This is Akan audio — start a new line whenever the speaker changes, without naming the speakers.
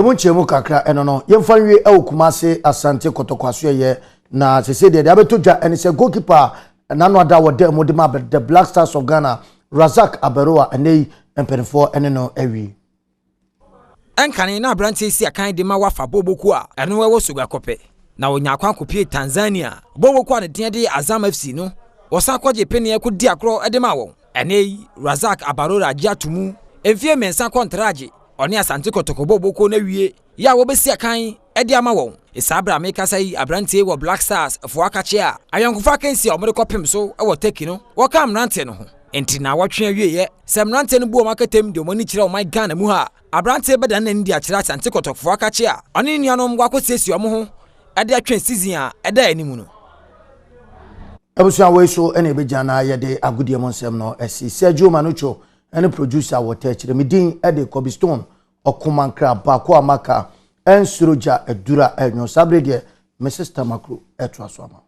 Emu nkyɛmu kakra ɛno no, yɛmfa nwie ɛwɔ Kumase Asante Kɔtɔkɔ asoɛyɛ na sese deɛ deɛ abɛtɔ dwa ɛne sɛ goalkeeper n'ano ada wɔ dɛm mu de ma the Black Stars of Ghana, Razak Abalora, ɛnɛ yi mpanimfoɔ ɛne no awie.
Ɛnkane na aberanteɛ si akan de ma Wafa bɔɔlkuo a ɛno ɛwɔ Sogakope na wɔnya akwan kɔpie Tanzania bɔɔlkuo a ne deɛ de Azam FC no, wɔsan kɔgye peneɛ kɔdi akorɔ de ma wɔn. Ɛnɛ yi Razak Abalora agye ato mu mfie 3 kɔntragye ɔne Asante Kɔtɔkɔ bɔɔlkuo no awie yɛ a wɔbɛsi akan de ama wɔn. Saa berɛ a mekasa yi, aberanteɛ wɔ Black Stars foɔ akakye a ayɔnkofa akansi a wɔde kɔpem so wɔ Turkey no, wɔka mmeranteɛ no ho. Nti na wɔtwe awieɛ sɛ mmeranteɛ no bu wɔn akatam de wɔn ani kyerɛ ɔman Ghana mu ha a, aberanteɛ bɛda n'ani de akyerɛ Asante Kɔtɔkɔfoɔ akakye a ɔne ne nuanom wakɔsiesie wɔn ho de atwɛn season a ɛda anim no.
Abusua, wei so ɛna ɛbɛgya na yɛde agodie mu nsɛm no asi. Sergio Manucho ɛne producer wɔ tɛkyerɛ. Me din ɛde Kobe Stone Ɔkomankra baako a maka ɛnsoro gya adura ɛnwo. Saa bere deɛ, Mrs Tamakro ɛtoa so ama.